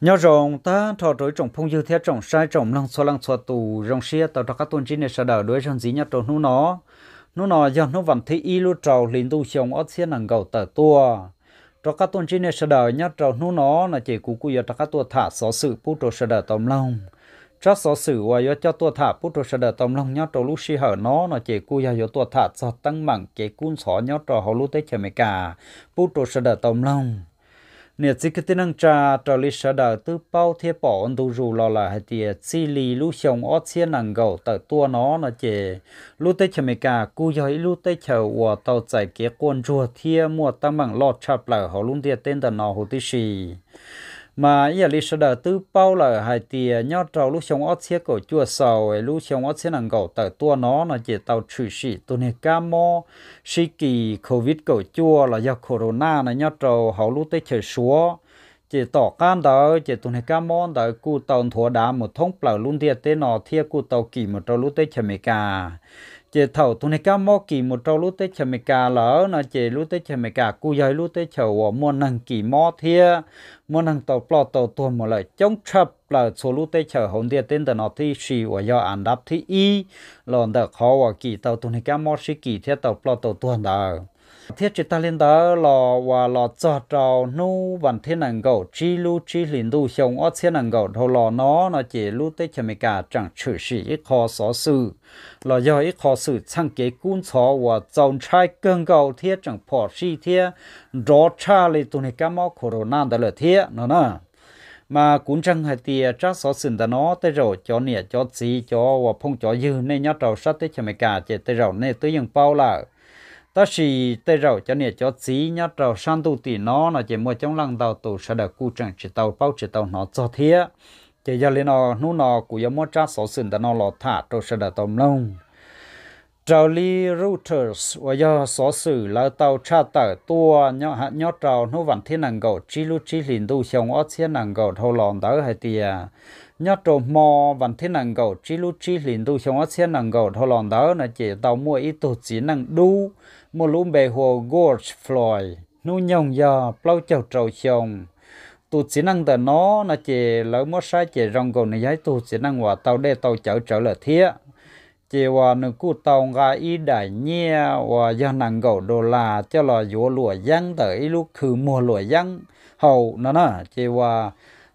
Nyob zoo tag nrho rau ib tsoom phooj ywg thiab tsoom saib tsoom mloog txhua leej txhua tus, zoo siab tau rov qab tuaj ntsib nej sawv daws dua ib zaug ntxiv nyob rau hnub no. Hnub no yog hnub vas thib ib lub rau hli ntuj xyoo ob txhiab nees nkaum tawm tuaj. Rov qab tuaj ntsib nej sawv daws nyob rau hnub no no ces kuv kuj yuav rov qab tuaj tham xov xwm pub rau sawv daws tau mloog. Tsab xov xwm uas yuav coj tuaj tham pub rau sawv daws tau mloog nyob rau lub sij hawm no no ces kuj yog yuav tuaj tham txog teeb meem kev kub ntxhov nyob rau hauv lub teb chaws Amelikas pub rau sawv daws tau mloog. Niam txiv kwv tij neej tsa, raws li sawv daws twb paub thiab pom ua ntu zus los lawm hais tias txij li lub xyoo ob txhiab nees nkaum tawm tuaj no no ces lub teb chaws Amelikas kuj yog ib lub teb chaws uas tau txais kev quaj ntsuag thiab muaj teeb meem loj tshaj plaws hauv lub ntiaj teb ntawm no huv tib si. Mas ib yam li sawv daws twb paub lawm hais tias nyob rau lub xyoo ob txhiab kaum cuaj xaus lub xyoo ob txhiab nees nkaum tawm tuaj no no ces tau tshwm sim tus niag kab mob sib kis covid kaum cuaj los yog corona no nyob rau hauv lub teb chaws Suav. Ces tom qab ntawd ces tus niag kab mob ntawd kuj tau nthuav dav mus thoob plaws lub ntiaj teb no thiab kuj tau kis mus rau lub teb chaws Amelikas. Ces thaum tus niag kab mob kis mus rau lub teb chaws Amelikas lawm no ces lub teb chaws Amelikas kuj yog ib lub teb chaws uas muaj neeg kis mob thiab muaj neeg tau ploj tau tuag mus lawm coob tshaj plaws txhua lub teb chaws hauv ntiaj teb ntawm no tib si uas yog andav thib ib los ntawm qhov uas kis tau tus niag kab mob sib kis thiab tau ploj tau tuag ntawd. Thiab tsis tag li ntawd los uas los txog rau hnub vas thib nees nkaum tsib lub tsib hlis ntuj xyoo ob txhiab nees nkaum dhau los no no ces lub teb chaws Amelikas tseem tshwm sim ib qho xov xwm los yog ib qho xwm txheej kev kub ntxhov uas txaus ntshai kawg nkaus thiab tseem phom sij thiab nrov tshaj li tus niag kab mob corona ntawd lawm thiab no na. Mas kuv ntseeg hais tias tsab xov xwm ntawm no tej zaum cov niam cov txiv cov uas phooj cov ywg nej nyob rau sab teb chaws Amelikas ces tej zaum nej twb yeej paub lawm. Tab sis tej zaum cov niam cov txiv nyob rau sab ntuj tim no no ces muaj coob leej ntau tus sawv daws kuj tseem tsis tau paub tsis tau hnov txog thiab. Ces yog li no hnub no kuv yuav muab tsab xov xwm ntawm no los tham rau sawv daws tau mloog. Raws li Reuters uas yog xov xwm lawv tau tshaj tawm tuaj nyob rau hnub vas thib nees nkaum tsib lub tsib hlis ntuj xyoo ob txhiab nees nkaum dhau los ntawd hais tias nyob rau hmo vas thib nees nkaum tsib lub tsib hlis ntuj xyoo ob txhiab nees nkaum dhau los ntawd no ces tau muaj ib tug txiv neej dub muaj lub npe hu ua George Floyd, hnub nyoog yog plaub caug rau xyoo. Tus txiv neej ntawm no no ces lawv muab saib ces zoo nkaus nws yog ib tug txiv neej uas tau dej tau cawv tsawv lawm thiab. Ces uas nws kuj tau nqa ib daim nyiaj uas yog nees nkaum dollar coj los yuav luam yeeb ntawm ib lub khw muag luam yeeb haus no na. Ces uas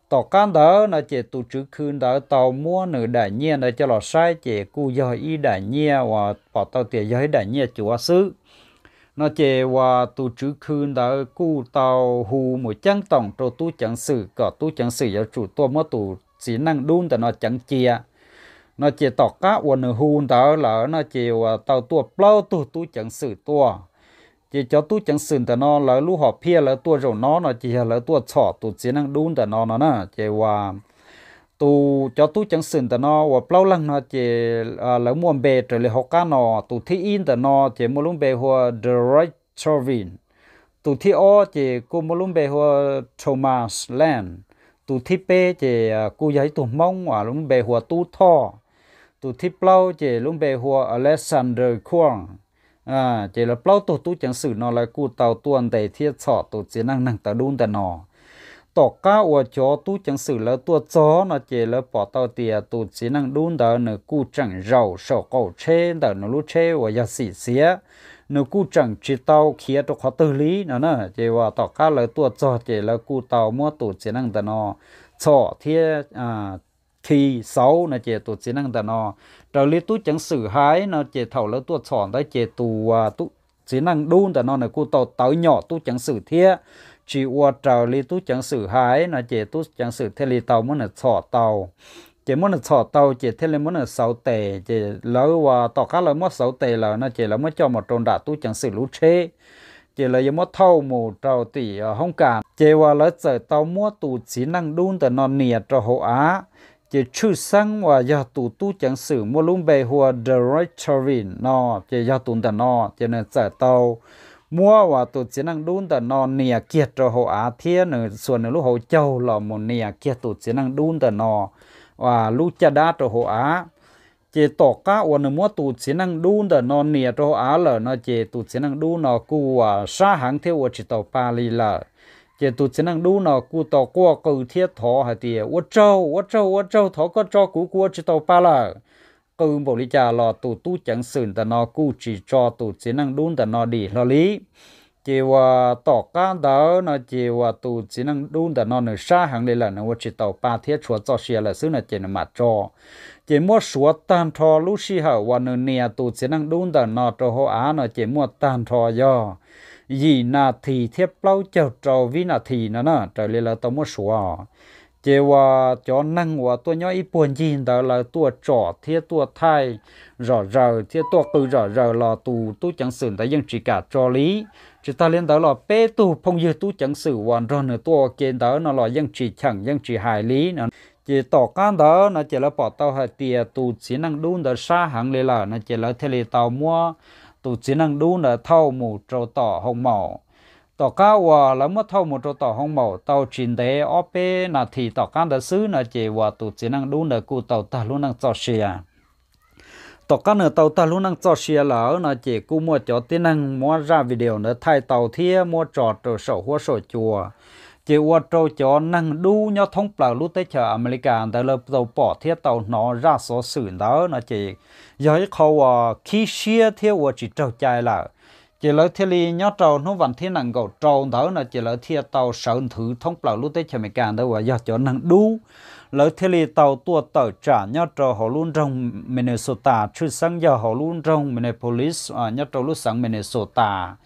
tom qab ntawd no ces tus tswv khw ntawd tau muab nws daim nyiaj ntawd coj los saib ces kuj yog ib daim nyiaj uas pom tau tias yog ib daim nyiaj cuav xwb. No ces uas tus tswv khw ntawd kuj tau hu mus ceeb toom rau tub ceev xwm kom tub ceev xwm yuav tsum tuaj muab tus txiv neej dub ntawm no ceev cia. No ces tom qab uas nws hu ntawd lawm no ces uas tau tuaj plaub tug tub ceev xwm tuaj. Ces cov tub ceev xwm ntawm no lawv lub hom phiaj lawv tuaj zaum no no ces yog lawv tuaj txhom tus txiv neej dub ntawm no no na. Ces uas tus, cov tub ceev xwm ntawm no uas plaub leeg no ces lawv muaj npe raws li hauv qab no. Tus thib ib ntawm no ces muaj lub npe hu ua Derek Chauvin. Tus thib ob ces kuj muaj lub npe hu ua Thomas Lane. Tus thib peb ces kuj yog ib tug Hmoob uas lub npe hu ua Tub Thoj. Tus thib plaub ces lub npe hu ua Alexander Kuang. Ces lawv plaub tug tub ceev xwm no lawv kuj tau tuaj ntes thiab txhom tus txiv neej neeg tawv dub ntawm no. Tom qab uas cov tub ceev xwm lawv tuaj txog no ces lawv pom tau tias tus txiv neej dub ntawd nws kuj tseem zaum saum qaum tsheb ntawm nws lub tsheb uas yog xim xiav, nws kuj tseem tsis tau khiav rau qhov twg li no na. Ces uas tom qab lawv tuaj txog ces lawv kuj tau muab tus txiv neej ntawm no txhom thiab khi xauv no ces tus txiv neej ntawm no, raws li tub ceev xwm hais no ces thaum lawv tuaj txhom ntawd ces tus txiv neej dub ntawm no nws kuj tau tawv nyom tub ceev xwm thiab tsis ua raws li tub ceev xwm hais no ces tub ceev xwm thiaj li tau muab nws txhom tau. Ces muab nws txhom tau ces thiaj li muab nws xauv tes, ces lawv uas tom qab lawv muab xauv tes lawm no ces lawv muab coj mus rau nram tub ceev xwm lub tsheb, ces lawv yuav muab thauj mus rau tim hoob kas. Ces uas lawv txawm tau muab tus txiv neej dub ntawm no nias rau hauv av. Ces tshwj xeeb uas yog tus tub ceev xwm muaj lub npe hu ua Derek Chauvin no, ces yog tus ntawm no ces nws txawm tau muab uas tus txiv neej dub ntawm no nias kiag rau hauv av thiab nws xuas nws lub hauv caug los mus nias kiag tus txiv neej dub ntawm no lub caj dab rau hauv av. Ces tom qab uas nws muab tus txiv neej dub ntawm no nias rau hauv av lawm no ces tus txiv neej dub no kuj uas sab heev thiab ua tsis tau pa li lawm. Ces tus txiv neej dub no kuj tau quaj qw thiab thov hais tias, ua tsaug, ua tsaug, ua tsaug, thov koj tso kuv, kuv ua tsis tau pa lawm. Qw npaum li cas los tus tub ceev xwm ntawm no kuj tsis tso tus txiv neej dub ntawm no dim hlo li. Ces uas tom qab ntawd no ces uas tus txiv neej dub ntawm no nws sab heev li lawm, nws ua tsis tau pa thiab tshuav txoj sia lawm xwb no ces nws mam tso. Ces muab suav tag nrho lub sij hawm uas nws nias tus txiv neej dub ntawm no rau hauv av no ces muaj tag nrho yog yim nas this thiab plaub caug rau vib nas this no na, raws li lawv tau muab suav. Ces uas cov neeg uas tuaj nyob ib puag ncig ntawd lawv tuaj tsom thiab tuaj thaij zom zaws thiab tuaj qw zom zaws los tus tub ceev xwm ntawd yeej tsis kam tso li. Tsis tag li ntawd los peb tug phooj ywg tub ceev xwm uas nrog nws tuaj ua ke ntawd no los yeej tsis cheem yeej tsis hais li no. Ces tom qab ntawd no ces lawv pom tau hais tias tus txiv neej dub ntawd sab heev li lawm no ces lawv thiaj li tau muab tus txiv neej dub ntawd thauj mus rau tom hoo maum. Tom qab uas lawv muab thauj mus rau tom hoo maum tau tsis ntev ob peb nas this tom qab ntawd xwb no ces uas tus txiv neej dub ntawd kuj tau tag lub neej txoj sia. Tom qab nws tau tag lub neej txoj sia lawm no ces kuj muaj cov tib neeg muab zaj video ntawd thaij tau thiab muab tso rau saum huab saum cua. Ces ua rau cov neeg dub nyob thoob plaws lub teb chaws Amelikas ntawd lawv tau pom thiab tau hnov zaj xov xwm ntawd no ces yog ib qho uas khib siab thiab ua tsis raug cai lawm. Ces lawv thiaj li nyob rau hnub vas thib nees nkaum rau ntawd no ces lawv thiaj tau sawv nthwv thoob plaws lub teb chaws Amelikas ntawd uas yog cov neeg dub, lawv thiaj li tau tuaj tawm tsam nyob rau hauv lub nroog Minnesota, tshwj xeeb yog hauv lub nroog Minneapolis, nyob rau lub xeev Minnesota.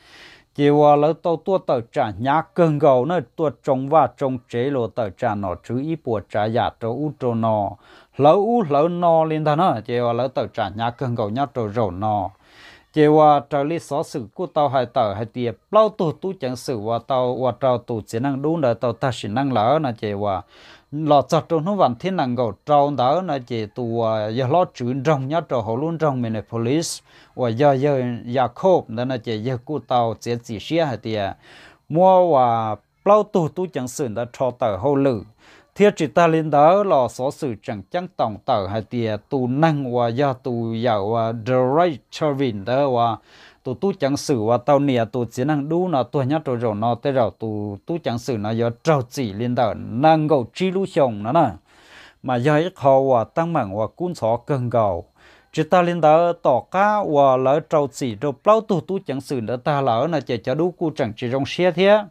Ces uas lawv tau tuaj tawm tsam hnyav kawg nkaus na, tuaj tsoo vaj tsoo tsev los tawm tsam nom tswv ib puas tsav yam rau ub rau no, hlawv ub hlawv no li ntag na. Ces uas lawv tawm tsam hnyav kawg nkaus nyob rau zaum no. Ces uas raws li xov xwm kuj tau hais tawm hais tias plaub tug tub ceev xwm uas tau ua rau tus txiv neej dub ntawd tau tag sim neej lawm no ces uas los txog rau hnub vas thib nees nkaum rau ntawd no ces tus uas yog hlob tswv nroog nyob rau hauv lub nroog Minneapolis uas yog yawg Yacob ntawd no ces yawg kuj tau txiav txim siab hais tias muab uas plaub tug tub ceev xwm ntawd rho tawm hauj lwm. Thiab tsis tag li ntawd los xov xwm tseem ceeb toom tawm hais tias tus neeg uas yog tus yawm uas Derek Chauvin ntawd uas tus tub ceev xwm uas tau nias tus txiv neej dub no tuag nyob rau zaum no tej zaum tus tub ceev xwm no yuav raug txim li ntawm nees nkaum tsib lub xyoo no na. Mas yog ib qho uas teeb meem uas kub ntxhov kawg nkaus. Tsis tag li ntawd tom qab uas lawv rau txim rau plaub tug tub ceev xwm ntawd tag lawm no ces cov dub kuj tseem tsis zoo siab thiab.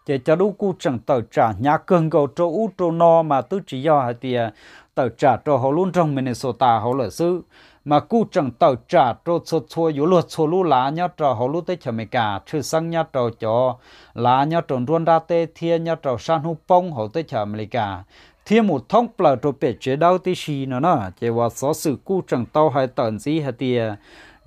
Ces cov dub kuj tseem tawm tsam hnyav kawg nkaus rau ub rau no mas twb tsis yog hais tias tawm tsam rau hauv lub nroog Minnesota hauv lawm xwb, mas kuj tseem tawm tsam rau txhua txhua yuav luag txhua lub lav nyob rau hauv lub teb chaws Amelikas, tshwj xeeb nyob rau cov lav nyob rau nruab nrab teb thiab nyob rau sab hnub poob hauv teb chaws Amelikas, thiab mus thoob plaws rau pem tsev dawb tib si no na. Ces uas xov xwm kuj tseem tau hais tawm ntxiv hais tias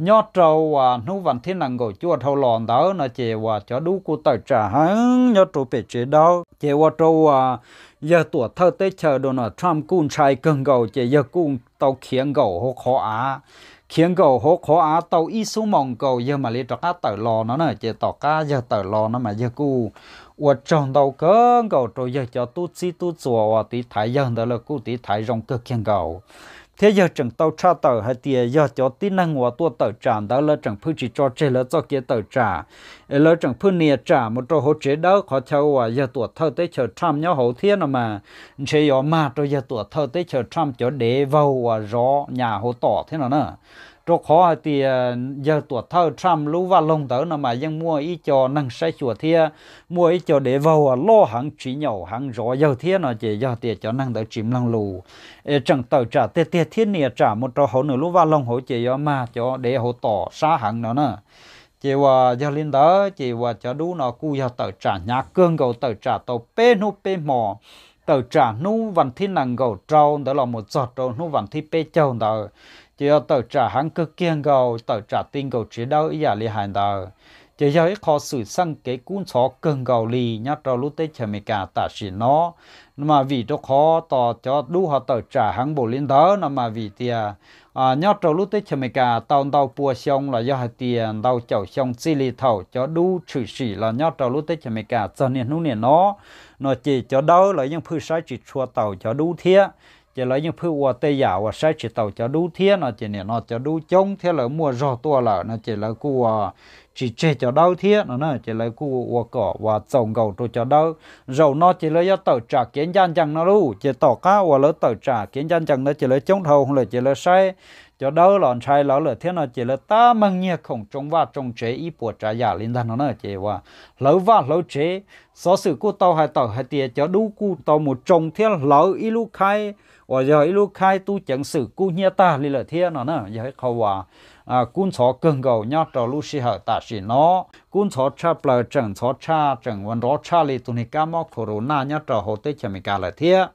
nyob rau uas hnub vas thib nees nkaum cuaj dhau los ntawd no ces uas cov dub kuj tawm tsam heev nyob rau pem tsev dawb. Ces ua rau uas yawg tuam thawj teb chaws Donald Trump kuj ntshai kawg nkaus ces yawg kuj tau khiav nkaum hauv qhov av. Khiav nkaum hauv qhov av tau ib xuab moos nkaus yawg mam li rov qab tawm los no na. Ces tom qab yawg tawm los no mas yawg kuj ua tsaug ntau kawg nkaus rau yawg cov tub txib tub txuas uas tiv thaiv yawg ntawd lawv kuj tiv thaiv zoo kawg kiag nkaus. Thiab yawg tseem tau tshaj tawm hais tias yog cov tib neeg uas tuaj tawm tsam ntawd lawv tseem pheej tsis tso tseg lawv txoj kev tawm tsam, es lawv tseem pheej nias tsam mus rau hauv tsev dawb qhov chaw uas yawg tuam thawj teb chaws Trump nyob hauv thiab no mas ntshe yuav mag rau yawg tuam thawj teb chaws Trump cov dev vaug uas zov nyas hauv tom thiab no na. Rau qhov hais tias yawg tuam thawj Trump lub vaj loog ntawd no mas yeej muaj ib co neeg saib xyuas thiab muaj ib co dev vaug uas loj heev tsis nyaum heev zov yawg thiab no ces yog tias cov neeg ntawd tsis mloog lus es tseem tawm tsam tiag tiag thiab nias tsam mus rau hauv nws lub vaj loog hauv ces yuav mag cov dev hauv tom sab heev no na. Ces uas yog li ntawd ces uas cov dub no kuj yog tawm tsam hnyav kawg nkaus, tawm tsam tau peb hnub peb hmo, tawm tsam hnub vas thib nees nkaum rau ntawd los mus txog rau hnub vas thib peb caug ntawd, ces yog tawm tsam heev kawg kiag nkaus, tawm tsam ti nkaus tsev dawb ib yam li hais ntawd. Ces yog ib qho xwm txheej kev kub ntxhov kawg nkaus li nyob rau lub teb chaws Amelikas tam sim no. No mas vim rau qhov tos cov dub ho tawm tsam heev npaum li ntawd no mas vim tias nyob rau lub teb chaws Amelikas tau ntau pua xyoo los yog hais tias ntau caum xyoo txij li thaum cov dub tshwm sim los nyob rau lub teb chaws Amelikas txog niaj hnub niaj no, no ces cov dawb lawv yeej pheej saib tsis tshua taus cov dub thiab. Ces lawv yeej pheej ua tej yam uas saib tsis taus cov dub thiab no ces nim no cov dub coob thiab lawv muaj zog tuaj lawm no ces lawv kuj ua tsis tseg cov dawb thiab no na, ces lawv kuj ua kom uas txaus nkaus rau cov dawb. Zaum no ces lawv yuav tawm tsam kev ncaj ncees no lauj. Ces tom qab uas lawv tawm tsam kev ncaj ncees ntawd ces lawv coob dhau lawm ces lawv saib cov dawb los ntshai lawv lawm thiab no ces lawv tab meeg nyiag khoom tsoo vaj tsoo tsev ib puas tsav yam li ntag no na, ces uas hlawv vaj hlawv tsev. Xov xwm kuj tau hais tawm hais tias cov dub kuj tau mus tsoo thiab hlawv ib lub khaib uas yog ib lub khaib tub ceev xwm kub hnyiab tag li lawm thiab no na, yog ib qho uas kub ntxhov kawg nkaus nyob rau lub sij hawm tam sim no. Kub ntxhov tshaj plaws, tseem ntxhov tshaj, tseem uas nrov tshaj li tus niag kab mob corona nyob rau hauv teb chaws Amelikas lawm thiab.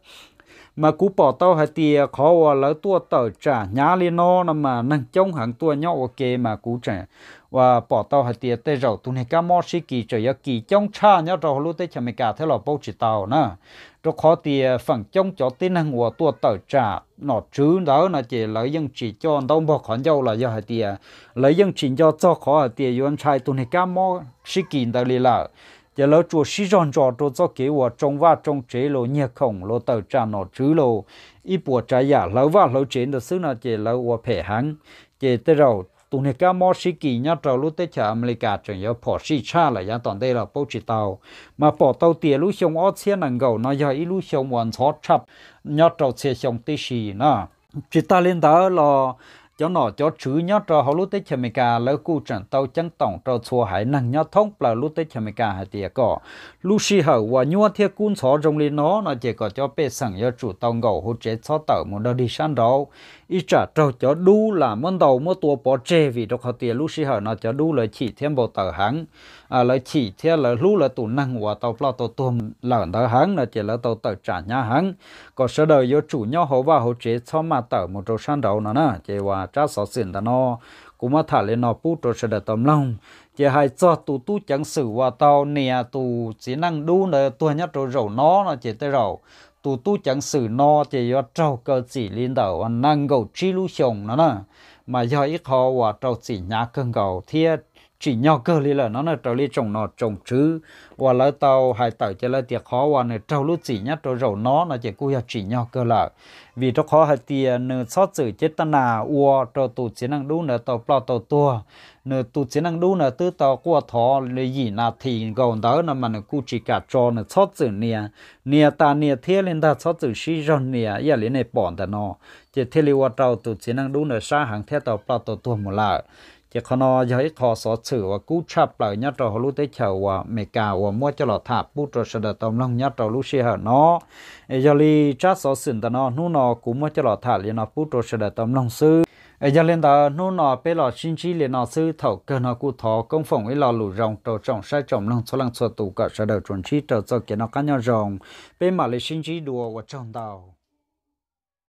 Mas kuv pom tau hais tias qhov uas lawv tuaj tawm tsam hnyav li no no mas neeg coob heev tuaj nyob ua ke mas kuv tseem uas pom tau hais tias tej zaum tus niag kab mob sib kis tseem yuav kis coob tshaj nyob rau hauv lub teb chaws Amelikas thiab los paub tsis tau na. Rau qhov tias feem coob cov tib neeg uas tuaj tawm tsam nom tswv ntawd no ces lawv yeej tsis coj ntaub npog qhov ncauj los yog hais tias lawv yeej tsis nco txog qhov hais tias yuav ntshai tus niag kab mob sib kis ntawd li lawm. Ces lawv tsuas sib zog ntsos rau txoj kev uas tsoo vaj tsoo tsev los nyiag khoom los tawm tsam nom tswv los ib puas tsav yam hlawv vaj hlawv tsev ntawd xwb no ces lawv ua phem heev. Ces tej zaum tus niag kab mob sib kis nyob rau lub teb chaws Amelikas tseem yuav phom sij tshaj lawm yav tom ntej los paub tsis tau. Mas pom tau tias lub xyoo ob txhiab nees nkaum no yog ib lub xyoo uas ntxhov tshaj nyob rau txhia xyoo tib si na. Tsis tas li ntawd los cov nom cov tswv nyob rau hauv lub teb chaws Amelikas lawv kuj tseem tau ceeb toom rau txhua haiv neeg nyob thoob plaws lub teb chaws Amelikas hais tias kom lub sij hawm uas nyuaj thiab kub ntxhov zoo li no no ces kom cov pej xeem yuav tsum tau nkaum hauv tsev txhob tawm mus dog dig sab nraud. Ib tsam raug cov dub lam muab ntaus muab tua pov tseg vim rau qhov tias lub sij hawm no cov dub lawv chim thiab npau taws heev. Lawv chim thiab lawv hlub lawv tus neeg uas tau ploj tau tuag lawm ntawd heev no ces lawv tau tawm tsam hnyav heev, kom sawv daws yuav tsum nyob hauv vaj hauv tsev txhob maj tawm mus rau sab nraud no na. Ces uas tsab xov xwm ntawm no kuv muab tham li no pub rau sawv daws tau mloog. Ces hais txog tus tub ceev xwm uas tau nias tus txiv neej dub ntawd tuag nyob rau zaum no no ces tej zaum tus tub ceev xwm no ces yuav raug kaw txim li ntawm uas nees nkaum tsib lub xyoos no na. Mas yog ib qho uas rau txim hnyav kawg nkaus thiab tsim nyog kawg li lawm no na raws li tsoom nom tsoom tswv uas lawv tau hais tawm ces lawv tias qhov uas nws raug lub txim nyob rau zaum no no ces kuj yog tsim nyog kawg lawm. Vim rau qhov hais tias nws txhob txwm cev tab nas ua rau tus txiv neej dub ntawd tau ploj tau tuag. Nws tus txiv neej dub ntawd twb tau quaj thov li yim nas this nkaus ntawd no mas nws kuj tsis kam tso, nws txhob txwm nias, nias tas nias thiab li ntag, txhob txwm sib zog nias ib yam li nej pom ntawm no. Ces thiaj li ua rau tus txiv neej dub ntawd sab heev thiab tau ploj tau tuag mus lawm. Ces qhov no yog ib qho xov xwm uas kub tshaj plaws nyob rau hauv lub teb chaws uas Amelikas uas muab coj los tham pub rau sawv daws tau mloog nyob rau lub sij hawm no. Es yog li tsab xov xwm ntawm no hnub no kuv muab coj los tham li no pub rau sawv daws tau mloog xwb. Es yog li ntawd hnub no peb los sib ntsib li no xwb, thaum kawg no kuj thov koob foom ib lo lus zoo rau tsoom saib tsoom mloog txhua leej txhua tus kom sawv daws tsuas ntsib rau txoj kev noj qab nyob zoo. Peb mam li sib ntsib dua, ua tsaug ntau.